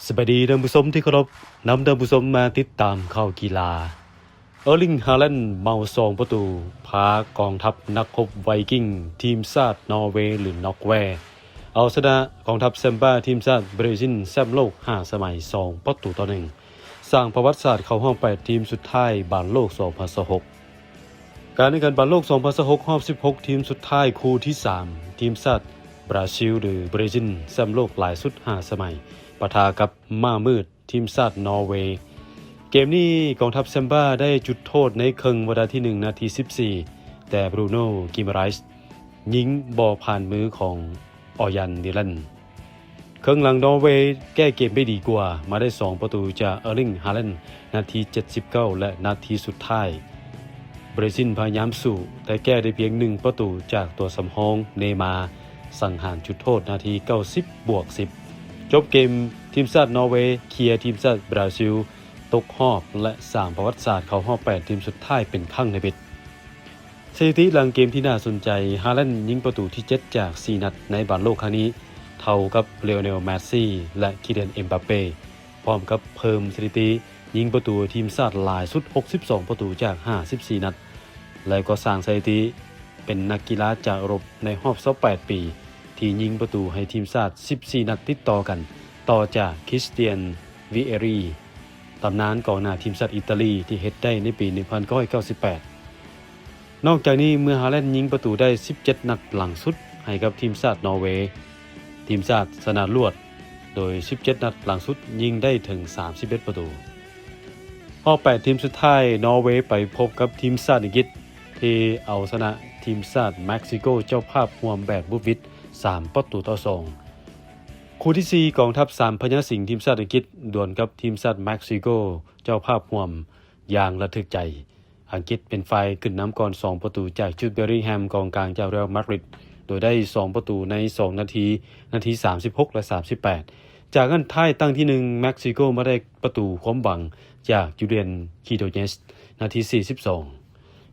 ສະບາຍດີທ່ານຜູ້ຊົມທີ່ເຄົາລົບ, ນຳທ່ານຜູ້ຊົມມາຕິດຕາມຂ່າວກິລາ. ເອີລິງ ຮາແລນ ເມົາສອງປະຕູ ພາກອງທັບນັກຮົບໄວກິງ ທີມຊາດນໍເວ ຫຼື ນອກແວ ເອົາຊະນະກອງທັບແຊມບາ ທີມຊາດບຣາຊິນ ແຊມໂລກຫ້າສະໄໝ ສອງປະຕູຕໍ່ໜຶ່ງ ສ້າງປະຫວັດສາດເຂົ້າຮອບແປດທີມສຸດທ້າຍບານໂລກສອງພັນຊາວຫົກ. ການແຂ່ງຂັນບານໂລກສອງພັນຊາວຫົກ ຮອບສິບຫົກທີມສຸດທ້າຍຄູ່ທີສາມ ທີມຊາດບຣາຊິລ ຫຼື ບຣາຊິນ ແຊມໂລກຫຼາຍສຸດຫ້າສະໄໝ ປະທະກັບມ້າມືດ ທີມຊາດນໍເວ. ເກມນີ້ກອງທັບແຊມບາໄດ້ຈຸດໂທດໃນເຄິ່ງວາລະທີໜຶ່ງ ນາທີສິບສີ່ ແຕ່ບຣູໂນ ກິມາຣາຍສ໌ ຍິງບໍ່ຜ່ານມືຂອງ ອອຍັນ ດີແລນ. ເຄິ່ງຫຼັງນໍເວແກ້ເກມໄດ້ດີກວ່າ ມາໄດ້ສອງປະຕູຈາກເອີລິງ ຮາແລນ ນາທີເຈັດສິບເກົ້າ ແລະ ນາທີສຸດທ້າຍ ບຣາຊິນພະຍາຍາມສູ້ ແຕ່ແກ້ໄດ້ພຽງໜຶ່ງປະຕູຈາກຕົວສຳຮອງ ເນມາ ສັງຫານຈຸດໂທດນາທີເກົ້າສິບບວກສິບ. ຈົບເກມ ທີມຊາດນໍເວເຄຍທີມຊາດບຣາຊິລຕົກຮອບ ແລະ ສ້າງປະຫວັດສາດເຂົ້າຮອບແປດທີມສຸດທ້າຍເປັນຄັ້ງທຳອິດ. ສະຖິຕິຫຼັງເກມທີ່ໜ້າສົນໃຈ, ຮາແລນຍິງປະຕູທີເຈັດຈາກສີ່ນັດໃນບານໂລກຄັ້ງນີ້ ເທົ່າກັບ Lionel Messi ແລະ Kylian Mbappe, ພ້ອມກັບເພີ່ມສະຖິຕິຍິງປະຕູໃຫ້ທີມຊາດຫຼາຍສຸດຫົກສິບສອງປະຕູຈາກຫ້າສິບສີ່ນັດ ແລະ ກໍສ້າງສະຖິຕິເປັນນັກກິລາຈາກຢູໂຣບໃນຮອບຊາວແປດປີ ທີ່ຍິງປະຕູໃຫ້ທີມຊາດສິບສີ່ນັດຕິດຕໍ່ກັນ, ຕໍ່ຈາກ Christian Vieri ຕຳນານກອງໜ້າທີມຊາດອີຕາລີ ທີ່ເຮັດໄດ້ໃນປີໜຶ່ງພັນເກົ້າຮ້ອຍເກົ້າສິບແປດ. ນອກຈາກນີ້, ເມື່ອຮາແລນຍິງປະຕູໄດ້ສິບເຈັດນັດຫຼັງສຸດໃຫ້ກັບທີມຊາດນໍເວ, ທີມຊາດຊະນະລວດໂດຍສິບເຈັດນັດຫຼັງສຸດຍິງໄດ້ເຖິງສາມສິບເອັດປະຕູ. ຮອບແປດທີມສຸດທ້າຍ, ນໍເວໄປພົບກັບທີມຊາດອັງກິດ ທີ່ເອົາຊະນະທີມຊາດເມັກຊິໂກເຈົ້າພາບຮ່ວມແບບຫວຸດຫວິດສາມປະຕູຕໍ່ສອງ. ຄູ່ທີສີ່ ກອງທັບສາມພະຍາສິງ ທີມຊາດອັງກິດດວນກັບທີມຊາດເມັກຊິໂກເຈົ້າພາບຮ່ວມຢ່າງລະທຶກໃຈ. ອັງກິດເປັນຝ່າຍຂຶ້ນນຳກ່ອນສອງປະຕູຈາກ Jude Bellingham ກອງກາງຈາກ Real Madrid ໂດຍໄດ້ສອງປະຕູໃນສອງນາທີ, ນາທີສາມສິບຫົກ ແລະ ສາມສິບແປດ. ຈາກນັ້ນ ທ້າຍຕັ້ງທີໜຶ່ງ ເມັກຊິໂກມາໄດ້ປະຕູຄວາມຫວັງຈາກ Julian Quinones ນາທີສີ່ສິບສອງ.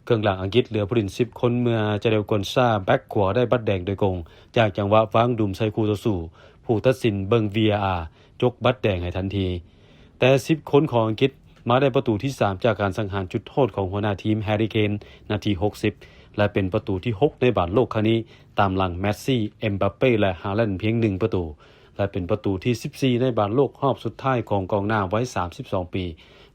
ເຄິ່ງຫຼັງອັງກິດເຫຼືອຜູ້ຫຼິ້ນສິບຄົນ ເມື່ອ Jadon Quansah ແບັກຂວາໄດ້ບັດແດງໂດຍກົງ ຈາກຈັງຫວະວາງດຸ່ມໃສ່ຄູ່ຕໍ່ສູ້, ຜູ້ຕັດສິນເບິ່ງ VAR ຈົກບັດແດງໃຫ້ທັນທີ. ແຕ່ສິບຄົນຂອງອັງກິດມາໄດ້ປະຕູທີສາມຈາກການສັງຫານຈຸດໂທດຂອງຫົວໜ້າທີມ Harry Kane ນາທີຫົກສິບ ແລະ ເປັນປະຕູທີຫົກໃນບານໂລກຄັ້ງນີ້ ຕາມຫຼັງ Messi, Mbappe ແລະ Haaland ພຽງໜຶ່ງປະຕູ ແລະ ເປັນປະຕູທີສິບສີ່ໃນບານໂລກຮອບສຸດທ້າຍຂອງກອງໜ້າໄວສາມສິບສອງປີ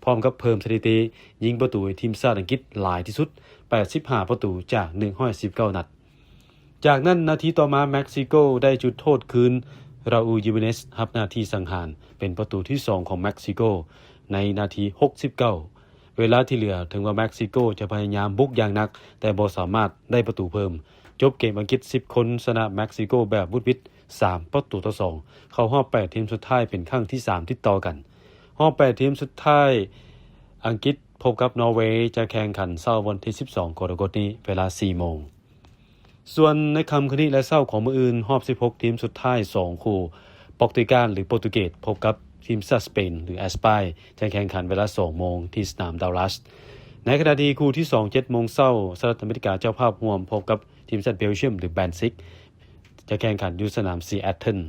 ພ້ອມກັບເພີ່ມສະຖິຕິຍິງປະຕູໃຫ້ທີມຊາດອັງກິດຫຼາຍທີ່ສຸດ ແປດສິບຫ້າປະຕູຈາກໜຶ່ງຮ້ອຍສິບເກົ້ານັດ. ຈາກນັ້ນນາທີຕໍ່ມາ ເມັກຊິໂກໄດ້ຈຸດໂທດຄືນ, Raul Jimenez ຮັບໜ້າທີ່ສັງຫານ ເປັນປະຕູທີສອງຂອງເມັກຊິໂກໃນນາທີຫົກສິບເກົ້າ. ເວລາທີ່ເຫຼືອ ເຖິງວ່າເມັກຊິໂກຈະພະຍາຍາມບຸກຢ່າງໜັກ ແຕ່ບໍ່ສາມາດໄດ້ປະຕູເພີ່ມ. ຈົບເກມອັງກິດສິບຄົນຊະນະເມັກຊິໂກແບບຫວຸດຫວິດສາມປະຕູຕໍ່ສອງ ເຂົ້າຮອບແປດທີມສຸດທ້າຍເປັນຄັ້ງທີສາມຕິດຕໍ່ກັນ. ຮອບແປດທີມສຸດທ້າຍ ອັງກິດພົບກັບນໍເວ ຈະແຂ່ງຂັນເຊົ້າວັນທີສິບສອງກໍລະກົດນີ້ ເວລາສີ່ໂມງ. ສ່ວນໃນຄ່ຳຄືນນີ້ ແລະ ເຊົ້າຂອງມື້ອື່ນ, ຮອບສິບຫົກທີມສຸດທ້າຍສອງຄູ່, ປອກຕຸຍການ ຫຼື ໂປຣຕຸເກດ ພົບກັບທີມຊາດສະເປນ ຫຼື ແອັດສະປາຍ ຈະແຂ່ງຂັນເວລາສອງໂມງທີ່ສະໜາມ Dallas. ໃນຂະນະທີ່ຄູ່ທີສອງ ເຈັດໂມງເຊົ້າ, ສະຫະລັດອາເມລິກາເຈົ້າພາບຮ່ວມພົບກັບທີມຊາດ Belgium ຫຼື België ຈະແຂ່ງຂັນຢູ່ສະໜາມ Seattle.